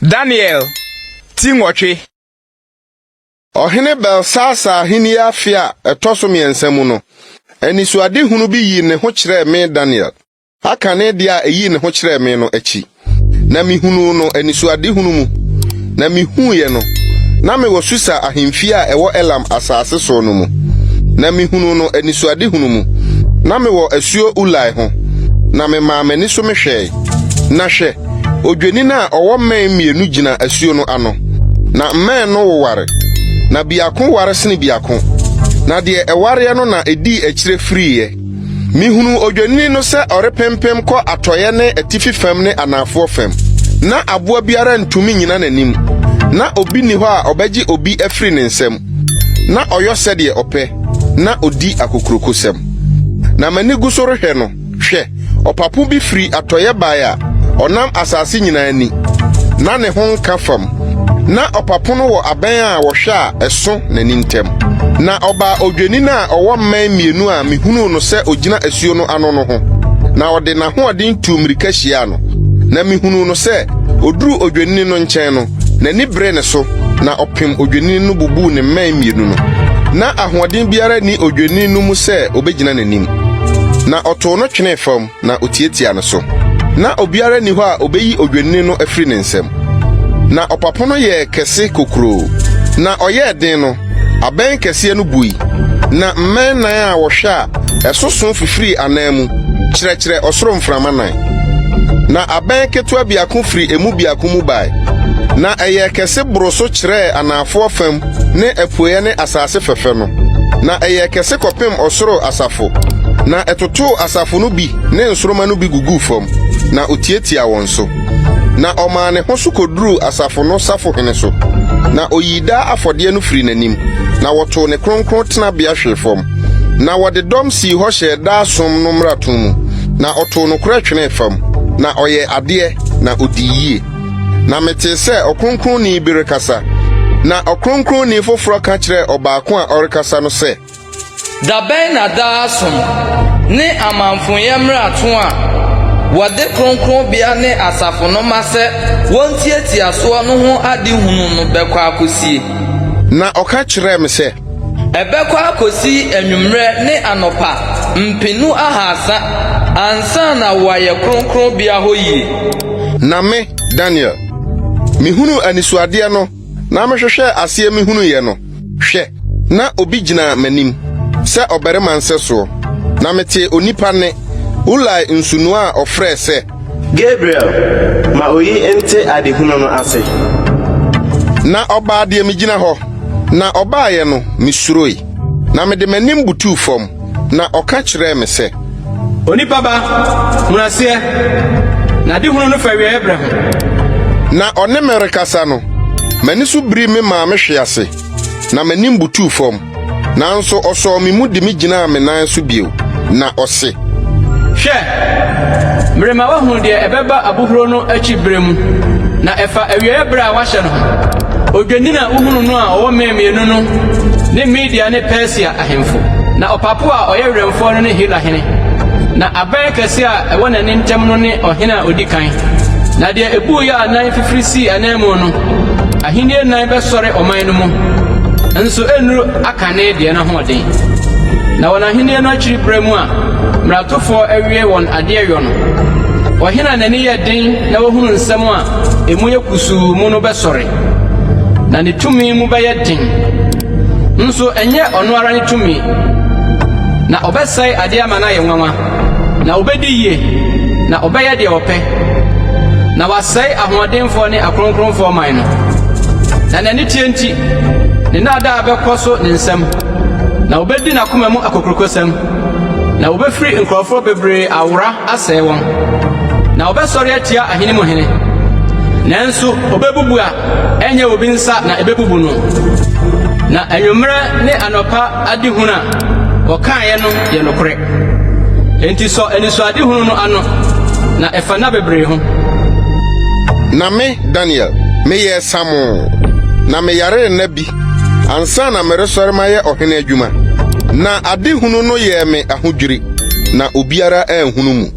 Daniel ti nwɔtwe. Ɔhene Belsasar ahenni afe a ɛtɔ so mmiɛnsa mu no, anisoadehunu bi yii ne ho kyerɛɛ me Daniel, akane deɛ a eyii ne ho kyerɛɛ me no akyi. Na mihunuu no anisoadehunu mu, na mihuiɛ no, na mewɔ Susa ahemfie a ɛwɔ Elam asase so no mu. Na mihunuu no anisoadehunu mu, na mewɔ asuo Ulai ho, na memaa m'ani so mehwɛe, na hwɛ, odwennini a ɔwɔ mmɛn mmienu gyina asuo no ano, na mmɛn no woware, na biako ware sene biako, na deɛ ɛwareɛ no na edii akyire firiiɛ. Mihunuu odwennini no sɛ ɔrepempem kɔ atɔeɛ ne atifi fam ne anaafoɔ fam. Na aboa biara ntumi nnyina n'anim, na obi nni hɔ a ɔbɛgye obi afiri ne nsam. Na ɔyɔ sɛdeɛ ɔpɛ, na odi akokurokosɛm. Na m'ani gu so rehwɛ no, hwɛ, ɔpapo bi firi atɔeɛ bae a ɔnam asase nyinaa ani, na ne ho nka fam. Na ɔpapo no wɔ abɛn a wɔhwɛ a ɛso n'ani ntam. Na ɔbaa odwennini a ɔwɔ mmɛn mmienu a mihunuu no sɛ ogyina asuo no ano no ho, na ɔde n'ahoɔden tuu mmirika hyiaa no. Na mihunuu no sɛ oduruu odwennini no nkyɛn no, n'ani beree ne so, na ɔpem odwennini no bubuu ne mmɛn mmienu no. Na ahoɔden biara nni odwennini no mu sɛ obegyina n'anim. Na ɔtow no twenee fam, na otiatiaa no so. Na obiara nni hɔ a obeyi odwennini no afiri ne nsam. Na ɔpapo no yɛɛ kɛse kokuroo, na ɔyɛɛ den no, abɛn kɛseɛ no bui, na mmɛn nan a wɔhwɛ a ɛsoso fifirii anan mu, kyerɛkyerɛ ɔsoro mframa nan. Na abɛn ketewa biako firi emu biako mu bae, na ɛyɛɛ kɛse boroo so kyerɛɛ anaafoɔ fam ne apueeɛ ne asase fɛfɛ no, na ɛyɛɛ kɛse kɔpem ɔsoro asafo, na ɛtotoo asafo no bi ne nsoromma no bi guguu fam, na otiatiaa wɔn so. Na ɔmaa ne ho so koduruu asafo no safohene so, na oyii daa afɔdeɛ no firii n'anim, na wɔtoo ne kronkron tenabea hwee fam. Na wɔde dɔm sii hɔ hyɛɛ daa som no mmarato mu, na ɔtoo nokorɛ twenee fam, na ɔyɛɛ adeɛ, na odii yie. Na metee sɛ ɔkronkronni bi rekasa, na ɔkronkronni foforɔ ka kyerɛɛ ɔbaako a ɔrekasa no sɛ, Da bɛn na daa som ne amamfoyɛ mmarato a wɔde kronkronbea ne asafo no ma sɛ wontiatia soɔ no ho ade hunu no bɛkɔ akosie? Na ɔka kyerɛɛ me sɛ. Ɛbɛkɔ akosi anwummerɛ ne anɔpa mpenu ahasa ansa na wɔayɛ kronkronbea hɔ yie. Na me, Daniel, mihunuu anisoadeɛ no na mehwehwɛɛ aseɛ mehunuiɛ no, hwɛ, na obi gyina m'anim sɛ ɔbarima nsɛsoɔ, na metee onipa nne, Ulai nsunoa a ɔfrɛɛ sɛ. Gabriel, ma oyi nte adehunu no ase. Na ɔbaa deɛ megyina hɔ, na ɔbaeɛ no, misuroe, na mede m'anim butuu fam, na ɔka kyerɛɛ me sɛ. Onipa ba, hunu aseɛ, na adehunu no fa awieeɛ berɛ ho. Na ɔne me rekasa no, m'ani so birii me maa mehwee ase, na m'anim butuu fam. Nanso ɔsɔɔ me mu de me gyinaa me nan so bio, na ɔse. Hwɛ! Merema woahunu deɛ ɛbɛba abohuro no akyi berɛ mu, na ɛfa awieeɛ berɛ a wɔahyɛ no ho. Odwennini a wohunu no a ɔwɔ mmɛn mmienu no ne Media ne Persia ahemfo, na ɔpapo a ɔyɛ werɛmfoɔ no ne Hela hene, na abɛn kɛse a ɛwɔ n'ani ntam no ne ɔhene a odi kan. Na deɛ ebuiɛ a nan fifiri sii ananmu no, ahenni nan bɛsɔre ɔman no mu, nso ɛnnuru akane deɛ no ahoɔden. Na wɔn ahenni no akyiri berɛ mu a mmaratofoɔ awie wɔn adeɛ yɔ no, ɔhene a n'ani yɛ den na wahunu nsɛm a emu yɛ kusuu mu no bɛsɔre, na ne tumi mu bɛyɛ den. Nso ɛnyɛ ɔno ara ne tumi, na ɔbɛsɛe adeɛ ama no ayɛ nwanwa, na obedi yie, na ɔbɛyɛ deɛ ɔpɛ, na wasɛe ahoɔdenfoɔ ne akronkronfoɔ man no. Na n'aniteɛ nti, ne nnaadaa bɛkɔ so ne nsam, na obedi n'akoma mu akokurokosɛm, na obefiri nkurɔfoɔ bebree awora asɛe wɔn. Na ɔbɛsɔre atia ahene mu hene, nanso obebubu a ɛnyɛ obi nsa na ebebubu no. Na anwummerɛ ne anɔpa adehunu a wɔkaeɛ no yɛ nokorɛ. Enti sɔ anisoadehunu no ano, na ɛfa nna bebree ho. Na me, Daniel, meyɛɛ samoo, na meyaree nna bi ansa na meresɔre mayɛ ɔhene adwuma. Na adehunu no yɛɛ me ahodwiri, na obiara anhunu mu.